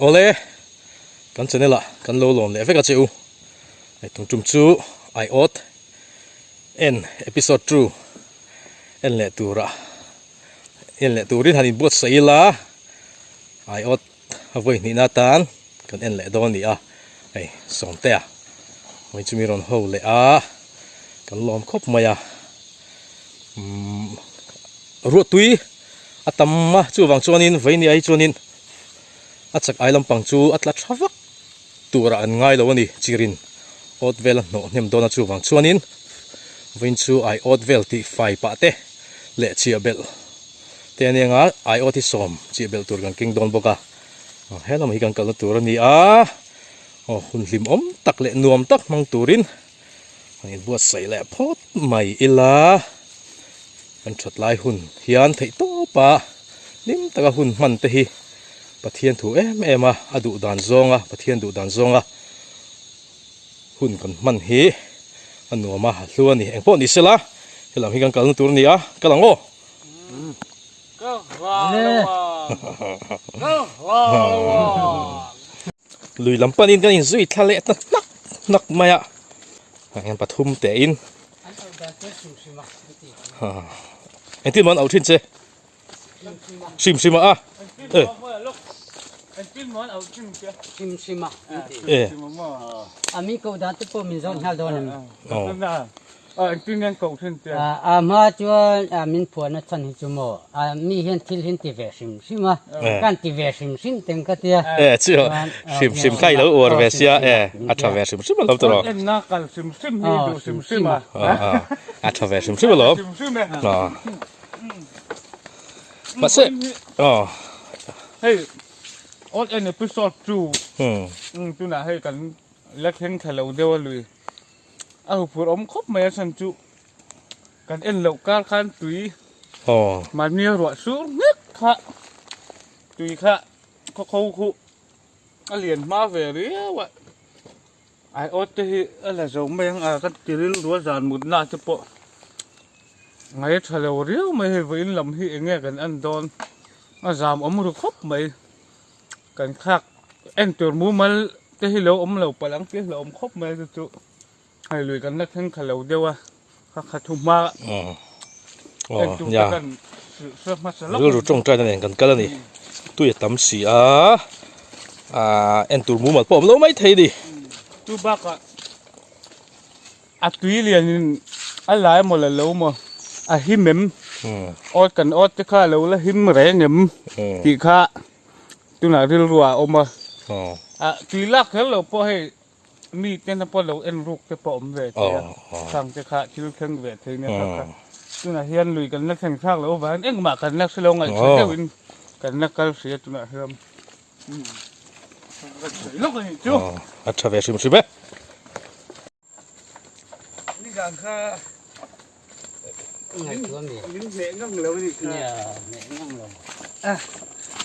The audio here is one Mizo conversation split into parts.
Awle kan channel ah kan lo lawm leh vek a che u hei tum tum chu aiawt en episode 2 en leh tura en leh turin han inbuatsaih ila aiawt a vawi hnihna atan kan en leh dawn a ni a hei sawmtea hmui chu mi rawn ho leh a kan lawm khawp mai a umm ruahtui a tam a chuvang chuanin vawinia hi chuanin a chak ai lampang chu a tla tha vak turah an ngai lo a ni chirin awt vel a hnawh hnem dawn a chuvang chuanin vawiin chu ai awt vel tih fai pah te leh chhiah belh te a nia ai awt hi sawm chhiah belh tur kan keng dawn bawk a he lamah hi kan kalna tur a ni a aw hun hlim awm tak leh nuam tak hmang turin an inbuatsaih leh phawt mai ila kan that lai hun hian theih tawp a hlim taka hun hman te hi Pathian thu em em a a duh dan zawnga Pathian duh dan zawnga hun kan hman hi a nuam a a hlu a ni engpawh ni sela helam hi kan kalna tur a ni a kal ang aw. Lui lam panin kan inzui thla leh ta hnak hnak mai a ah hian pathum te in engtin maw an auh thin che hrim hrim a e e A hma chuan min phuahna chhan hi chu maw mi hian thil hi an ti ve hrim hrim a, kan ti ve hrim hrim teng ka tia. E chu hrim hrim kha i lo uar ve sia e a tha ve hrim hrim alawm tawh. Enna kal hrim hrim hi duh hrim hrim a. A tha ve hrim hrim alawm. Mahse aw. Hei Old en episode 2 tunah hei kan la thleng thla lo deuh a lui. A huphurh awm khawp mai a chhan chu kan en loh kar khan tui mahni a ruah sur hmek kha tui kha khaw kho khu a lian hma ve riau a aiawt te hi a la zo mai ang a ka ti rilru a zan mut na te pawh ngai a tha lo riau mai hei vawiin lam hi eng nge kan en dawn a zam awm ru khawp mai. Kan thlak en tur mumal te hi lo awm lo palh ang tih a hlauhawm khawp mai chu chu hei lui kan la thleng kha lo deuh a kha kha thu hma en tur te kan hre hmasa lawk rilru tawngtai na nen kan kal a ni tui a tam si a ah en tur mumal pawh a awm lo mai thei a ni chu bakah A tui lianin a la emaw la lo maw a him em awt kan awt te kha a lo la him reng em tih kha tunah rilru ah a awm a ah tui lak kher lo pawh hei mi tena pawh lo en ruk te pawh awm ve thei a khang te kha thil thleng ve thei nia kha kha tunah hian lui kan la thleng thlak loh avangin engmah kan la hre lo ngaihtuah deuhin kan la kal hrih a tunah hian. Lawk a nih chu. A tha ve hrim hrim e. Ni kha min hneh ngang lo a nih kha. Hneh ngang lo.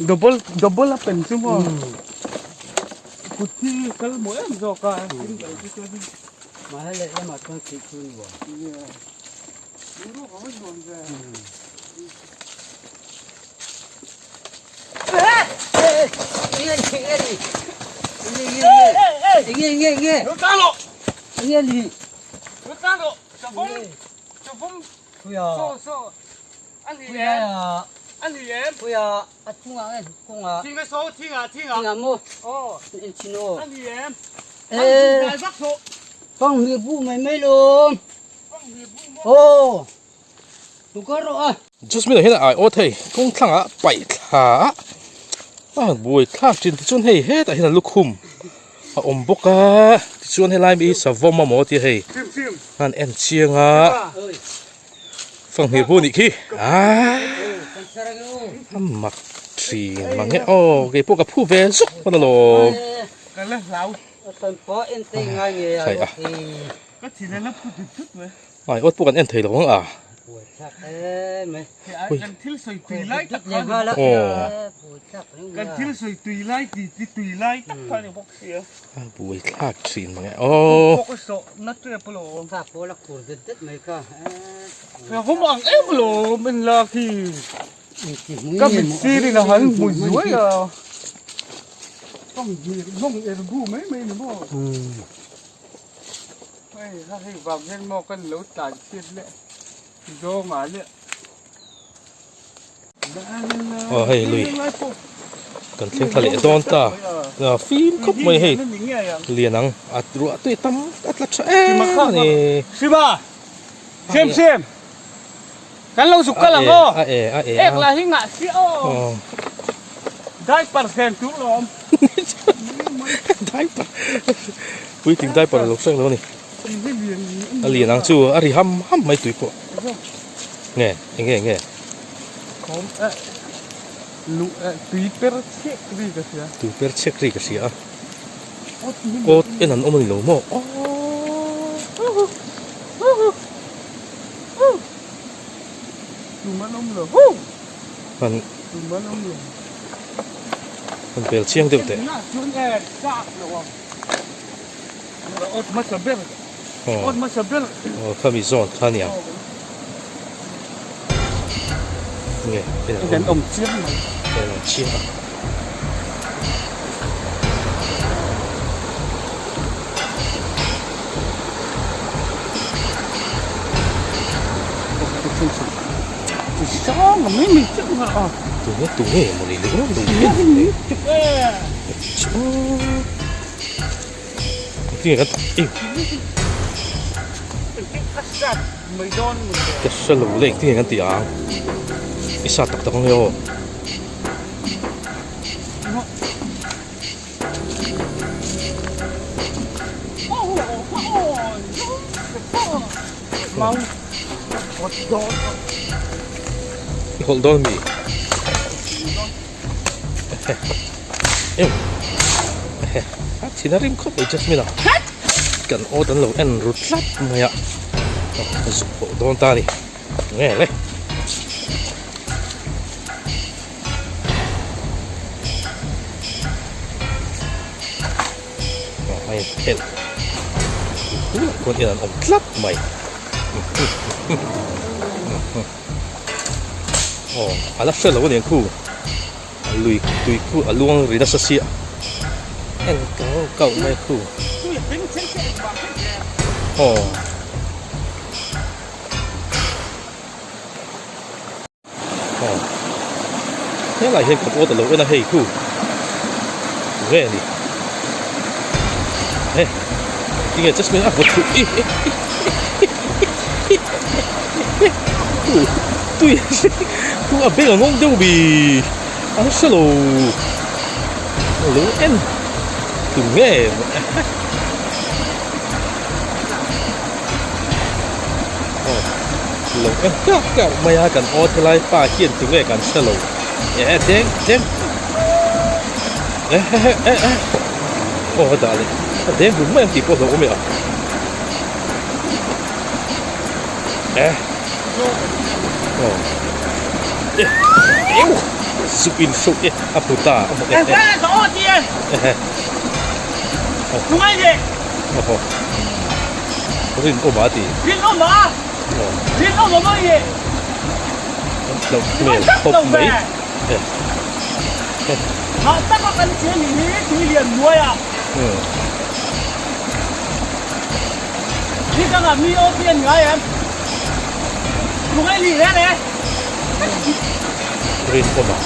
Double double a pen chu maw. Kut hi kal maw em zawk a. Mahse lehlamah chuan thih chu ni lo. Jasmine ah hian a aiawt hei kawng thlangah paih thla a a han buai thlak thin tichuan hei hetah hian a lukhum a awm bawk a tichuan helai mi hi savawm a maw tia hei a han en chiang a fanghmir bu anih khi aaa a mak thin mang e aw keipawh ka phu ve zuk hman alawm. Ai awt pawh kan en thei lo ang a. A buai thlak thin mang e aw. Lawng er bu mai mai ni maw? Hei ha hei vang hian maw kan lo tlan chhiat leh zawngah leh Aw hei lui kan thleng thla leh dawn ta fim khawp mai hei lian ang a ruah tui tam a tla tha em a ni. Siba Siam siam Kan lo zuk kal ang aw. A e a e a. Ek lah hi ngah si aw. Diaper hren tur lo awm. Diaper. Puitling diaper lo hreng lo a ni. A lian ang chu a ri ham ham mai tui pawh. Nge enge enge. Khawm eh lu eh tui per chhek ri ka hria. Tui per chhek ri ka hria a. Awt en an awm a ni lo maw? Han pel chiang deuh teh. Aw khami zawn kha nia. Nge en an awm chiang mai. En an awm chiang a. Tunge tunge mawni le lo en tinge kan ih ka hre lo le engtinge kan tih ang i sa tak tak ang e aw. I hawlh dawn mi? Ew A thin a rim khawp mai Jasmine a kan awt an lo en ru tlat mai a zuk hawlh dawn ta a ni nge le. A inphelh tunah khuan in an awm tlat mai aw a la hre lo a niang khu a lui tui khu a luang ri nasa sia en kau kau mai khu aw. Aw helai hian ka pawt a lo en a hei khu nge ni he tinge jasmine a vawt thu i khu tui khu a beng a ngawng deuh bi a hre lo lo en tu nge Aw lo en keuh keuh mai a kan aw helai pa hian tunge kan hre lo eh deng deng eh eh eh eh aw a dah leh a deng hlum mai ang tih pawh a hlauhawm e a eh aw eh eu zuk in hruh e a hmu ta a hmu eh eh eh aw. Rinawma a ti. Rinawma! Rinawma mai e! Loh hmel khawp mai. Hah taka kan cheng hi tui lian hnuai ah. Ni dangah mi aw pi an ngai em? Lungai li reng e. Rinawma.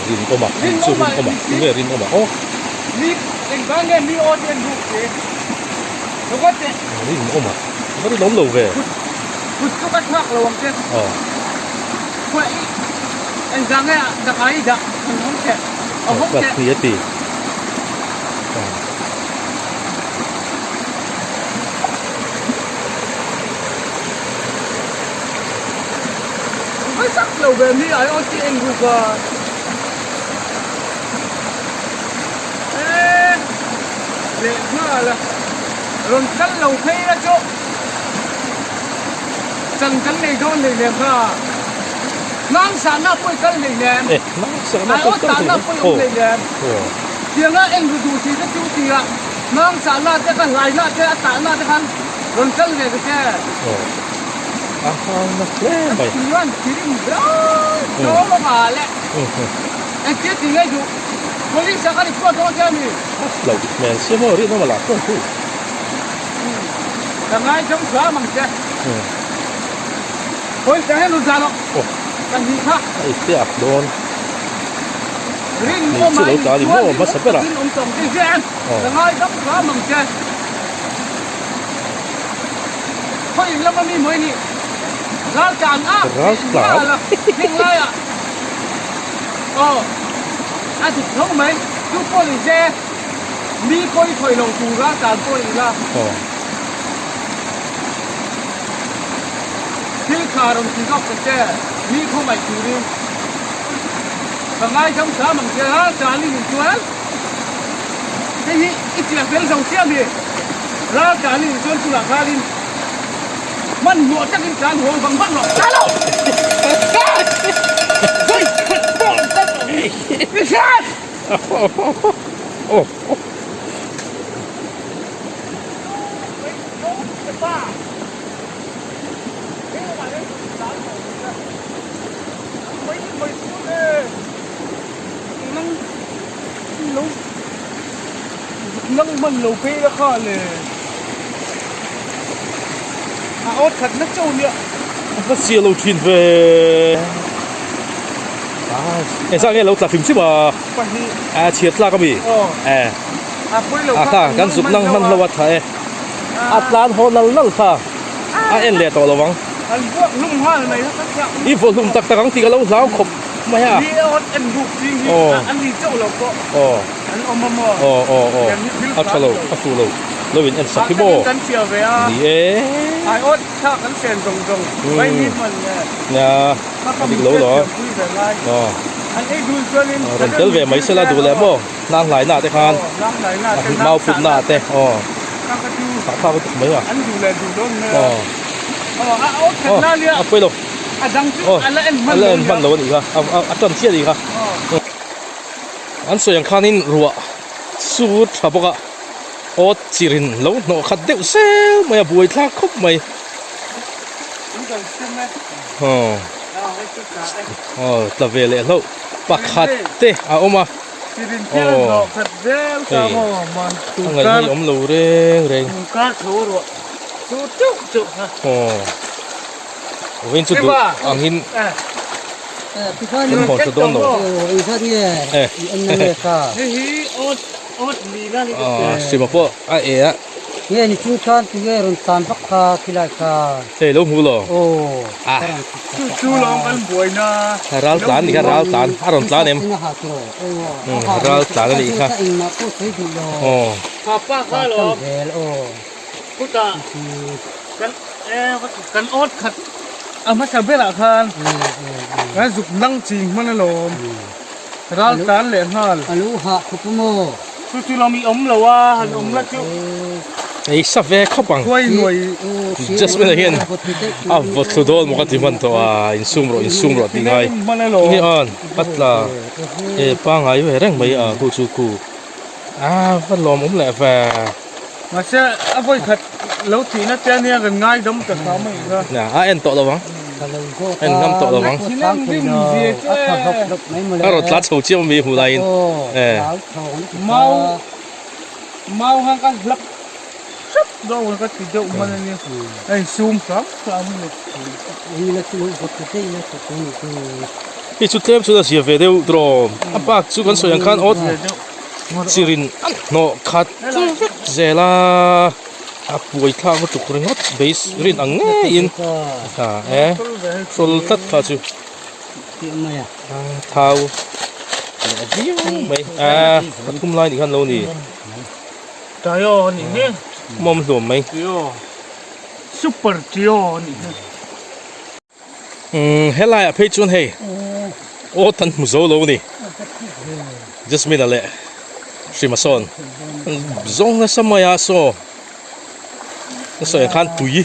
Rinawma chu Rinawma tunge Rinawma aw Rinawma a rinawm lo ve aw Class hnih a ti Va zak lo ve mi ai aw chi eng ruk a. E leh nghal a rawn kal lo phei la chu chan kan nei dawn hlei lem kha hnang sahna pawh i kal hlei lem ai aw sahna pawh i awm hlei lem tianga eng ru duh si te chu tia hnang sahna te kha hlaina te a tahna te khan rawn kal ve ta che. A hang na hle mai. Chuan thirim viau dawn a nga le. Engtia ti ngei duh? Police ah ka report dawn che a ni. A hlauh hmel sia maw rinawm a lah tawng thu. Ka ngaidam hram ang che. Police ah hian rawn zah loh. Ka hnih kha. A ipte ak dawn. Rin awm ah in chuan rin awm takin awm tawng che hian ka ngaidam hram ang che. Khawi lama mi mawi nih raltlan a nghal a heng laiah aw a dik tho mai chu pawh ni se mi pawi thawi lo tur raltlan pawh ni la thil tha rawn ti zawk ta che mi khawngaih turin ka ngaidam hram ang che raltlan i nih chuan hei hi i chiah fel zo chiah mi. Ral tlan in chuan tunah khanin hmanhmawh takin tlan haw vang vang rawh. Tlan lo! Tlan! Zui! I hriat! Nang hman lo phei la kha le a awt khat na chauh nia. A va zia lo thin ve. Engzah nge lo tla hrim hrim a? Pahnih. A chhiar tlak a mi? Aw. Eh. A pawi lo kha kan zuk nang hman lo a tha e. A tlan haw nal nal kha a en leh tawh lo ang. An vuak hlum nghal mai kha ka chak. I vuak hlum tak tak ang tih ka lo hlau khawp mai a. Ni awt en buk ching hi an ni chauh lo pawh. Aw. An awm a maw? Aw aw aw. A tha lo, a fuh lo. Lo in en sak hi maw? Kan chiah ve a. Ni e. Ai awt tha kan sen zawng zawng. Vai mi hman le. Nia. A dik lo lo. Aw. An ei dul chuan in. Rawn tel ve mai sela duh leh maw? Hnang hlai na te khan. Hnang hlai na te. Mau put na te. Aw. Ka ka chu. Tha tha lutuk mai a. An duh leh duh dawn mai a. Aw. Aw a awt khat la nia. A pawi lo. A dang chu a la en hman lo. A la en hman lo a nih kha. A tan chiah a nih kha. Aw. An sawi ang khanin ruah sur tha bawk a, awt chirin lo hnawh khat deuh zel mai a, buai thlak khawp mai. Aw tla ve leh hlauh pakhat te a awm a, aw hei a ngaihna hi awm lo reng reng. Aw vawiin chu duh angin. Kan haw tha dawn lo. Sima pawh a e a. Hei lo hmu lo. Ral tlan ni kha ral tlan a rawn tlan em. Ral tlan a nih kha. Kan awt khat a hmasa berah khan kan zuk nang ching hman alawm ral tlan leh nghal a lo hah khawp a maw chu chu lawm i awm lo a han awm la chu ei sa ve khawp ang khuai nuai Jasmine ah hian a vaw thlu dawn maw ka ti hman tawh a insum rawh insum rawh tih ngai ni an a tla e pangai ve reng mai a khu chu khu a va lawm awm leh ve. Mahse a vawi khat lo thih na te ania kan ngai dam ta hram a nih kha. Na a en tawh lo ang. En ngam tawh lo ang. A rawn tla chho chiam ami hmuh laiin. Eh. Mau mau khan ka hlap hrep dawn ka ti deuh hman ania. A insum hram hram a ni. Hei chu tlem chuan a zia ve deuh tawh. A bak chu kan sawi ang khan awt. Chirin a hnawh khat vek zel a, a puai thlak lutuk ringawt base rin ang ngeiin a e sawl tlat kha chu a thau leh viau mai a pathum lai ni khan lo ni mawm hlawm mai. Super tio a nih hi. Umm helaiah phei chuan hei awt an hmu zo lo a ni. Jasmine-a leh Hrima sawn zawng nasa mai a saw a sawi ang khan tui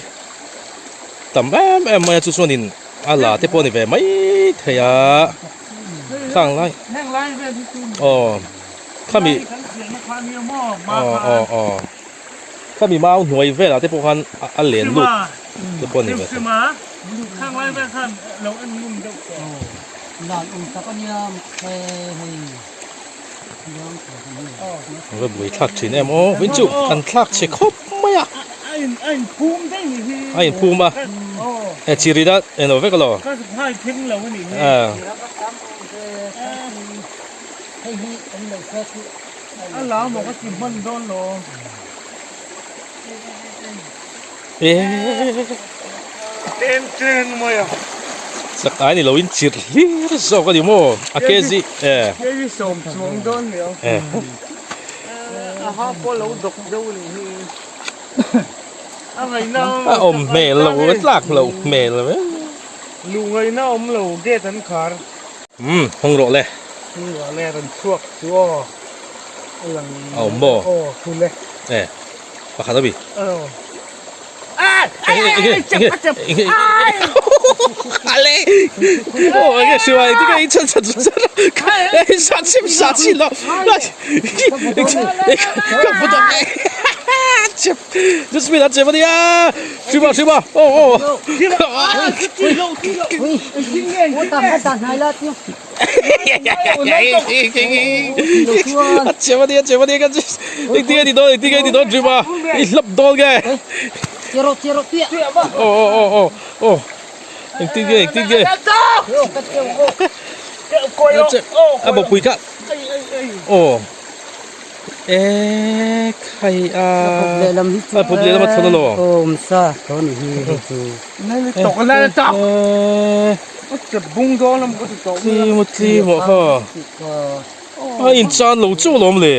tam em em mai a chu chuanin a la te pawh a ni ve mai thei a khang lai aw khami aw aw aw khami mau hnuai velah te pawh khan a len lut te pawh a ni ve thei. Va buai thlak thin em aw vin chu kan thlak chhe khawp mai a a inphum a e chiri da eng lo vek alo Chak ai ni lo in chirh hlir zawk a ni maw a kg e a awm hmel lo a tlak loh hmel ve umm hawng rawh le a awm maw e pakhat a mi. A bawpui kha aw e khai a a bawp lehlam a thawn alawm tlimaw tlimaw kha a inchan lo chauh alawm le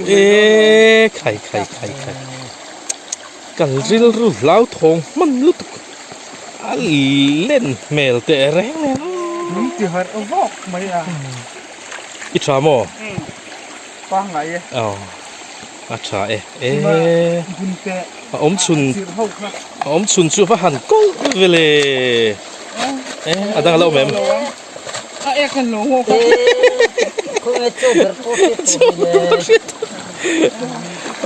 e khai khai khai khai kan rilru hlauthawng hman lutuk a len hmel teh reng nen aw min ti harh vawk mai a i tha maw pangngai e aw a tha e e a awm chhun a awm chhun chu va han ko vele e a dang lo mem a ek an lo ngawk a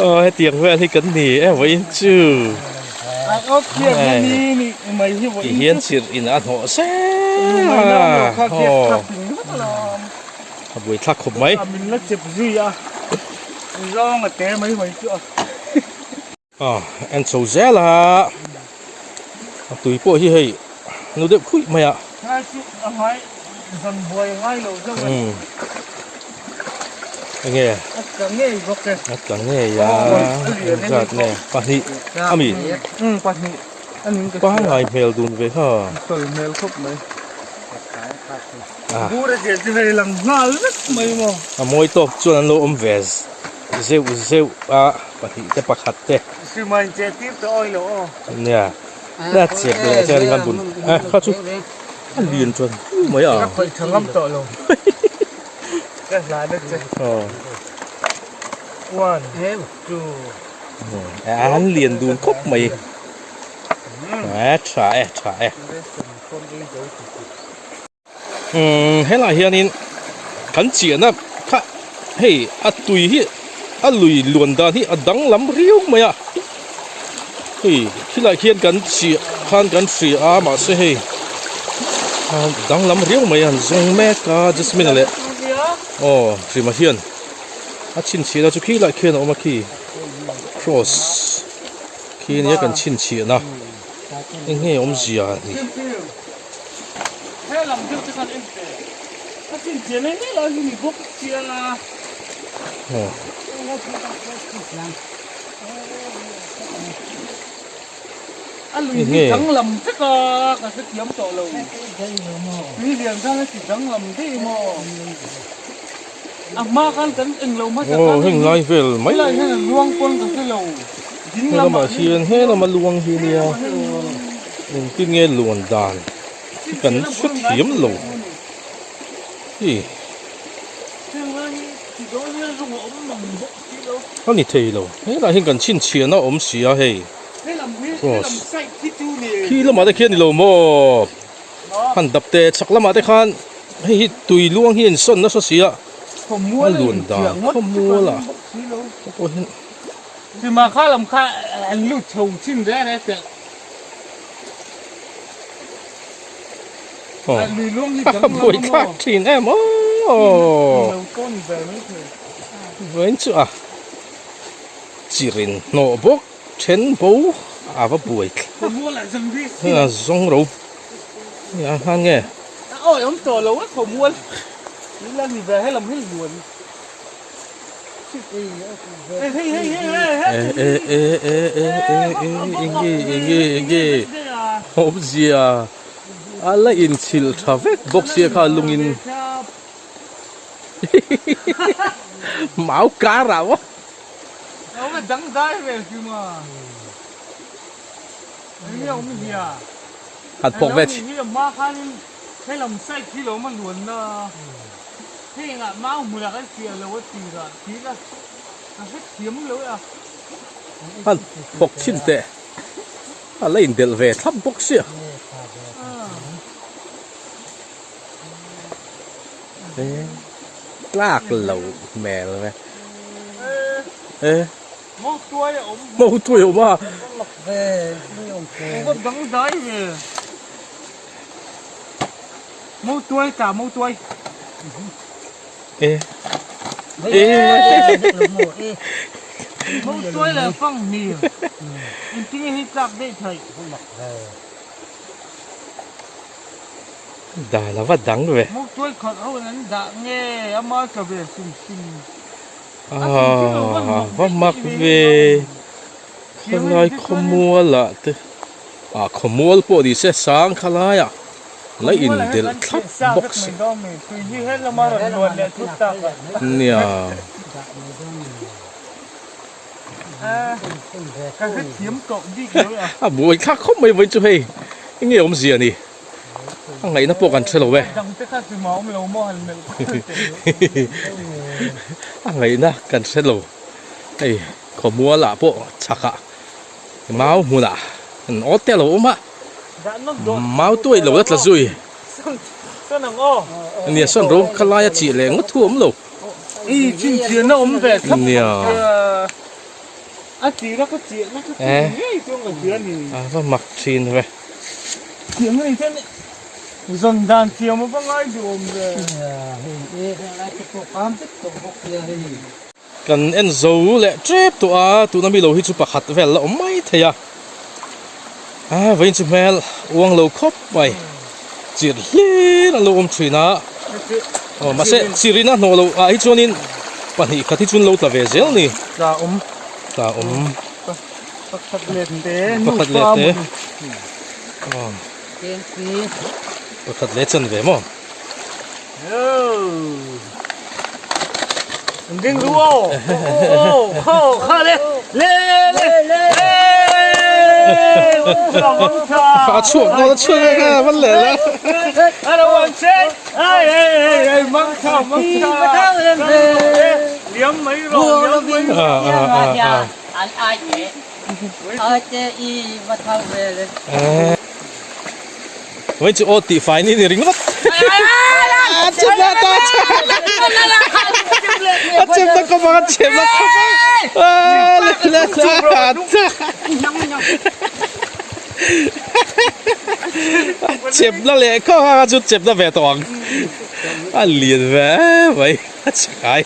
aw hetiang vel hi kan ni e vawiin chu ti hian chirh in a hnawh zel a aw a buai thlak khawp mai aw en chho zel a a tui pawh hi hei nu deuh khuih mai a enge a tla ngei a zat nge pahnih ami pangngai hmel dun ve kha a mawi tawk chuan an lo awm ve zeuh zeuh a pahnih te pakhat te nia a chep leh a chuan an bun a kha chu a lian chuan mai a an lian dun khawp mai a tha e tha e. Umm helaiah hianin kan chiahna kha hei a tui hi a lui luan dan hi a danglam riau mai a hei khilaiah khian kan chiah khan kan hria a mahse hei a danglam riau mai a an zawng mek a Jasmine leh aw Hrima hian a chhinchhiahna chu khilaiah khian a awm a khi cross khi nia kan chhinchhiahna eng nge awmzia ni. Aw heng lai vel mai. He lamah hian he lama luang hi nia engtin nge luan dan hi kan hre thiam lo hi a ni thei lo helaiah hian kan chhinchhiahna a awm si a hei cross khi lamah te khian ni lo maw han dap te chhak lamah te khan hei hi tui luang hi a insawn nasa si a a luan dan khawmual ah te pawh hian. Chima kha lam kha an lut chho chin reng reng teh. Lui luang hi dang lam a maw? Thin em aw. Lo tawn ber mai thei. Vawiin chu a chirin hnawh bawk then bo a va buai thlak. Zawng ro a hman nge? A awi awm tawh lo a khawmual. Ni la ni ve helam hi luan. Awmzia a la inchhilh tha vek bawk sia kha lungin mau kar ah maw. Han phawk ve Hengah mau hmunah kan fiah lo a tirah tih la ka hre thiam lo e a. Han phawk chhin teh a la indelh ve thlap bawk sia. Tlak lo hmel ve. E. Mo tuai a awm. Mo tuai a awm a. Mo dangdai ve. Mo tuai ta mo tuai. E. E. Mo tuai le fang hmir. Engtin nge hi tlak daih theih. Dan a va dang ve. Mo tuai khat ho in an dah nge ama tla ve hrim hrim. Ah va mak ve. Khalai khawmual ah te ah khawmual pawh ni se sang khalai ah la in delh thlap bawk si nia. A buai thlak khawp mai vawi chu hei enge awmzia ni a ngaihna pawh kan hre lo e a ngaihna kan hre lo hei. Khawmual ah pawh chhak ah mau hmun ah an awt te a lo awm a, mau tuai lo la tla zui. Nia sawn ro kha lai a chih leh ngawt thu a awm lo. Nia. A va mak thin ve. Kan en zo leh tep tawh a, tuna mi lo hi chu pakhat vel la awm mai thei a, a vawiin chu hmel uang lo khawp mai, chirh hlir an lo awm thin a, aw mahse chirh in a hnawh loh ah hi chuanin pahnih khat hi chu an lo tla ve zel ni, tla awm, tla awm, pakhat leh te, pakhat leh te, aw pakhat leh chan ve maw. Ding ru aw. Kho kha le le le le. A chhuak dawn a chhuak a kha van leh la. Ano wan che. Ai ai ai ai mang tha mang tha. Liam mai ro liam mai. A a a a. An ai te. Ai te i va thau ve le. Vawiin chu aw tih fai ni ni ringawt. A chep na ta a chep na khawp ang a chep na khawp ang. A le le a chep na leh khawp ang a chu chep na ve tawh ang. A lian ve mai a chhai.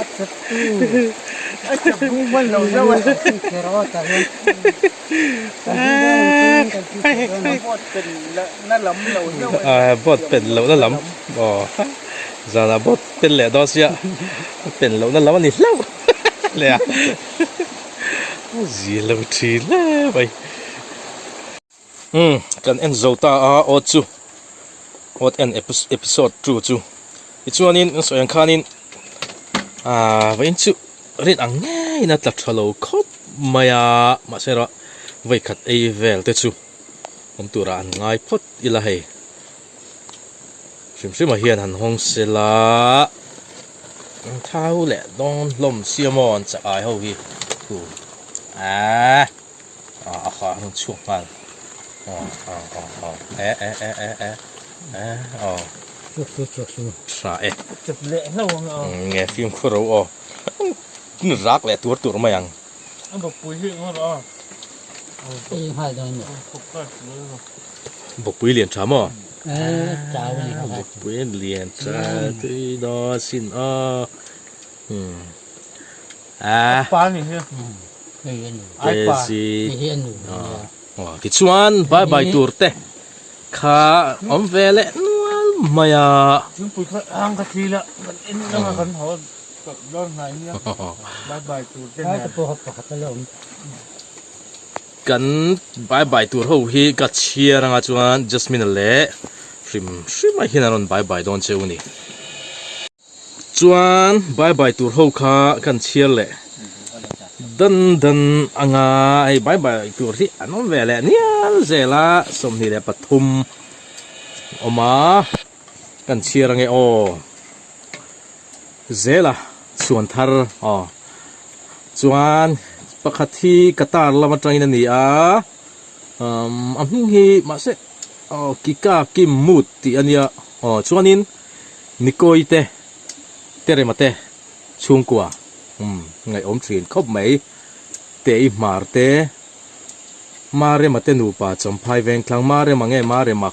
A chep tu. A chep bung hman lo deuh a. Boat pen na lam lo deuh a. Boat pen loh na lam. Aw zanah boat pen leh dawn sia a pen loh na lam a ni hlauh leh a. A zia lo thin hle mai. Umm kan en zo ta a awt chu awt en episode 2 chu tichuanin kan sawi ang khanin. Aaa vawiin chu rin ang ngeiin a tla tha lo khawp mai a, mahse erawh vawikhat ei vel te chu awm turah an ngai phawt ila hei. Hrim hrimah hian han hawng sela an thau leh dawn hlawm sia maw an chak ai ho hi thu aaa a kha a rawn chhuak nghal aw aw aw aw e e e e e e aw chhuak chu chhuak chu tha e chep leh hlauh ang aw nge fimkhur ro aw rak leh tur tur mai ang a bawkpui hi eng rawh a ei nghal dawn maw bawkpui lian tha maw chau a ni kha bawkpui lian tha tui dawn sin aw hmm a pa ni hi hei a nu ai pa hei hi a nu tichuan bye bye tur te kha awm ve leh nual mai a thingpui kha hang ka thli la kan en lama kan haw Kan bye bye tur ho hi ka chhiar anga chuan Jasmine leh hrim hrim ah hian an rawn bye bye dawn cheu a ni. Chuan bye bye tur ho kha kan chhiar leh dan dan anga hei bye bye tur hi an awm ve leh nial zel a 23 awm a kan chhiar ange aw. Zela chhuan thar aw chuan pakhat hi Qatar lam atangin a ni a umm a hming hi mahse aw Kika Kim Mood tih a nia aw chuanin Nikoi te Terema te chhungkua umm ngaihawm thin khawp mai Tei Hmar te Marema te nupa Champhai Vengthlang Marema nge Marema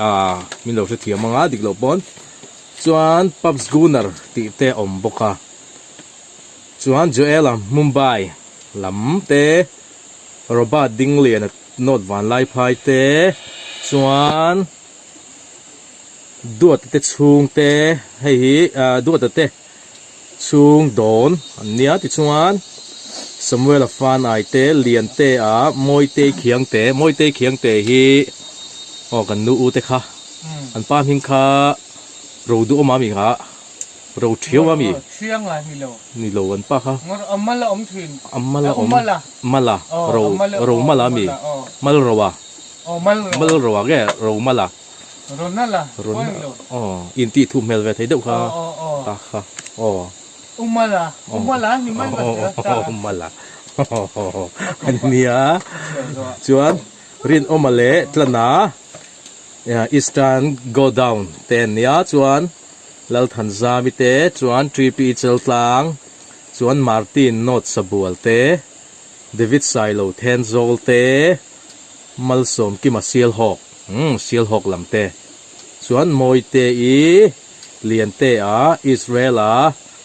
ah min lo hrethiam ang a dik loh pawn chuan Pubs Gunner tih te a awm bawk a chuan Joela Mumbai lam te Robert Dingliana North Vanlaiphai te chuan Duata te chhung te hei hi ah Duata te Chhung dawn an nia tichuan Samuela Fanai te Liantea Mawitei Khiangte Mawitei Khiangte hi aw kan nu u te kha an pa hming kha Roduhawma ami kha Rothiau ami ni lo an pa kha Amala awm Mala Ro Romala ami Malroa Malroa nge Romala. Ronala Ronala aw in tih thup hmel ve thei deuh kha ta kha aw Umala Umala ni mai la ta Umala ania chuan Rinawma leh Tlana Eastern Go Down te ania chuan Lalthanzami te chuan Tripi Cheltlang chuan Martin North Sabual te David Sailo Thenzawl te Malsawm Kima Sialhawk, umm Sialhawk lam te chuan Mawite i Liante a Israel a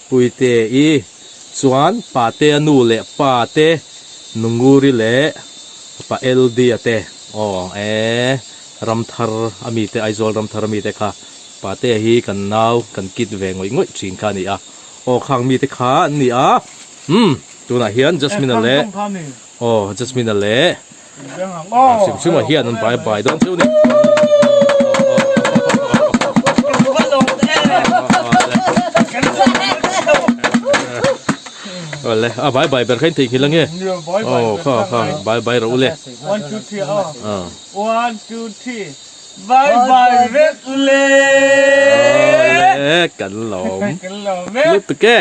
Puite i chuan Pate a nu leh pa te Nunguri leh Pa Eldia te aw e Ramthar a mi te Aizawl Ramthar a mi te kha Pate hi kan nau kan kit ve ngawih ngawih thin kha a ni a aw khang mi te kha an ni a umm tunah hian Jasmine a leh Aw Jasmine a leh hrim hrim ah hian an bai bai dawn cheu ni. Awle a bai bai ber kha in theihnghilh ange. Aw kha kha bai bai rawh u le. One two three aw. One two three bai bai vek u le. Awle kan lawm. Kan lawm e. Lutuk e.